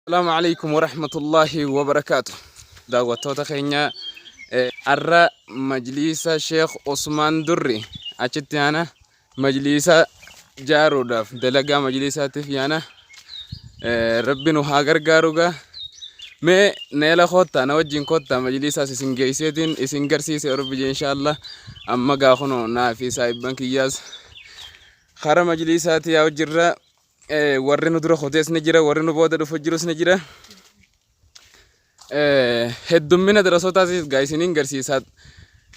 Asalaamu alaikum warahmatullaahi wabarakaatu. Daawwattoota keenya, arra majliisa Sheekh Usmaan Durri achitti yaana, majliisa jaaruudhaaf, dalagaa majliisaatiif yaana. Rabbi nu haa gargaaru gaa. Mee neela koottaa, na wajjin koottaa, majliisaas isin geesseetiin isin garsiise Rabbi jee inshaallah. Amma gaa kunoo naa fi saahibban kiyyaas kara majliisaati yaa'u jirra. Warri nu dura kutees ni jira, warri nu booda dhufu jirus ni jira. Heddummina darasootaas gaa isiniin garsiisaa.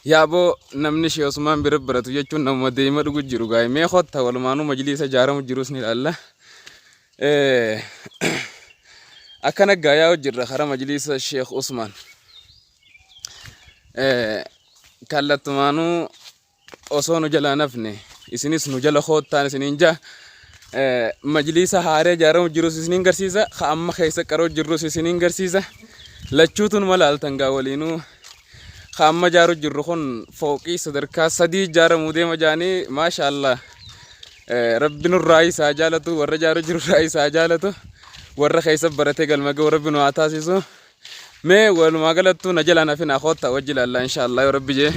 Yaaboo namni Shee Usmaan bira baratu jechuun namuma deema dhugu jiru gaa. Mee kotta, walumaanuu majliisa ijaaramu jirus ni ilaalla. Akkana gaa yaa'u jirra kara majliisa Sheekh Usmaan. Kallattumaanuu osoo nu jalaa nafne isinis nu jala koottaan isiniin jaa. Majliisa haaree ijaaramu jirus isiniin garsiisa, ka amma keessa qaroo jirrus isiniin garsiisa. Lachuutu numa laaltan gaa waliinuu. Ka amma ijaaru jirru kun fooqii sadarkaa 3 ijaaramuu deema jaanii. Maasha Allah, Rabbi nurraa isaa jaalatu, warra ijaaru jirurraa isaa jaalatu, warra keessa baratee galma ga'u Rabbi nu haa taasisu. Mee walumaa galattuu na jalaan hafinaa, koottaa wajji ilaallaa insha Allah yoo Rabbi jee.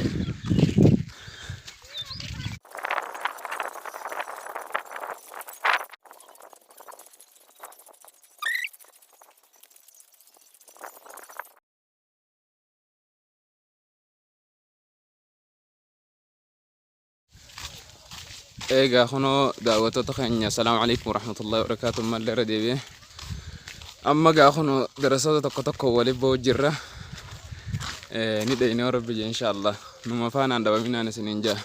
Eegaa kunoo daawwattoota keenya, assalaamu alaikum warahmatullahi wabarakaatu. Ammallee irra deebi'ee amma gaa kunoo darasoota tokko tokko waliin ba'u jirra. Ni dheeyne yoo Rabbi jee insha Allah. Numa faanaan dhabaminaan isiniin jaa.